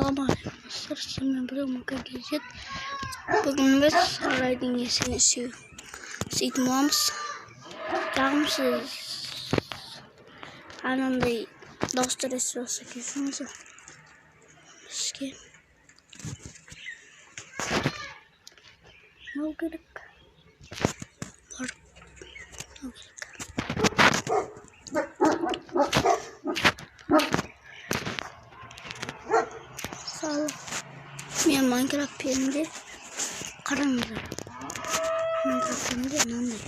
Ассалаумағалейкум, достар, сіздермен бірге Мака KZ. Бүгін біз сарайдың есігін істейтін боламыз. Жағымсыз анандай дауыстар естіп алса кешіріңіздер. Бізге мынау керек. Барып мынау керек. Мысалы, мен Майнкрафт пенде қараңыздар. Майнкрафт пенде мынандай.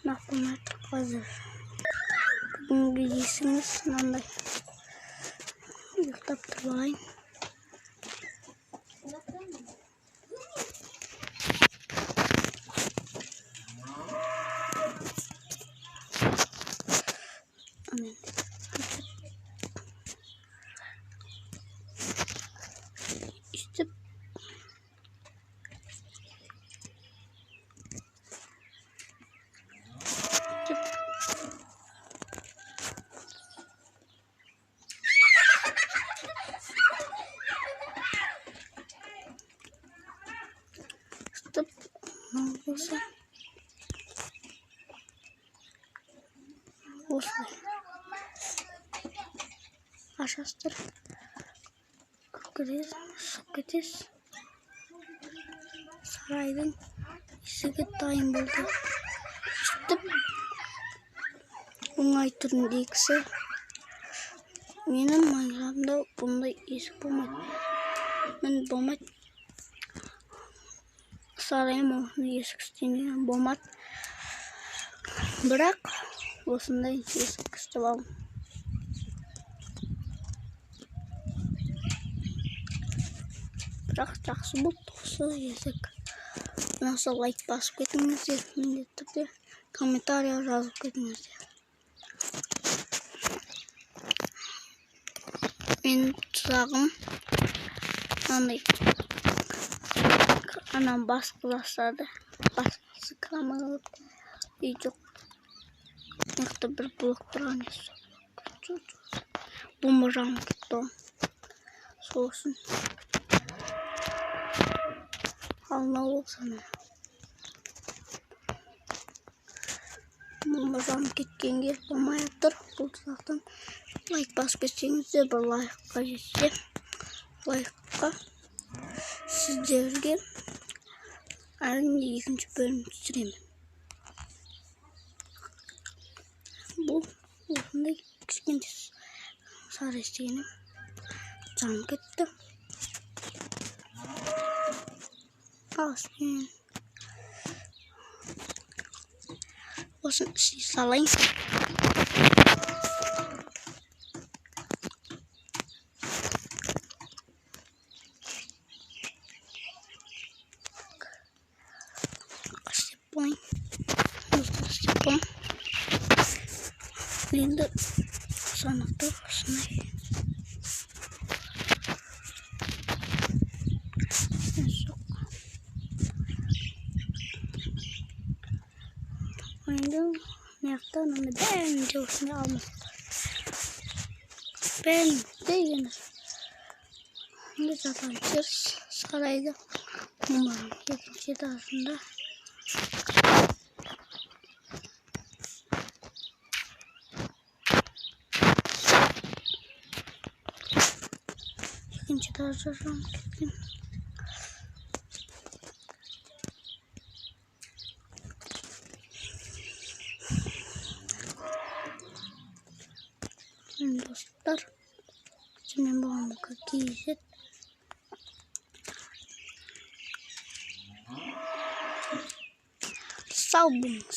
Нақ болмай тұр қазір. Бүгінгі есігіміз мынандай. Ұйықтап тұрып алайын. Өйтіп өйтіп мынау болса осылай ашасыздар, кіресіз, шығып кетесіз. Сарайдың есігі дайын болды. Сөйтіп оңай түріндегісі. Менің Майнкрафтымда бұндай есік болмайды. Мен болмайды. Сарайым осындай есік істемеген болмады. Бірақ осындай есік істеп алдым. Бірақ жақсы болды осы есік. Ұнаса лайк басып кетіңіздер, міндетті түрде комментария жазып кетіңіздер. Менің тұзағым мынандай. Анам басқы жасады. Басқысы кіре үй жоқ. Мына жақта бір блок тұрған еді. Бомба жанып кетті ғой. Сол үшін. Ал мынау болса міне. Бомба жанып кеткенге болмай жатыр. Бұл тұзақтан лайк басып кетсеңіздер, бір лайкқа жетсе, лайкқа сіздерге әрине екінші бөлім түсіремін. Бұл осындай кішкентай сары істегенім жанып кетті. Ағашпен осыны істей салайын. Істеп қояйын. Істеп қояйын. Енді санақты осындай. Енді мына жақта мынандай бәрін де осындай алмас. Бәрін де енді жатқан жер сарайды. Екінші этажында. Екінші этажда жанып кеткен. Достар, сіздермен болған Мака KZ. Сау болыңыз.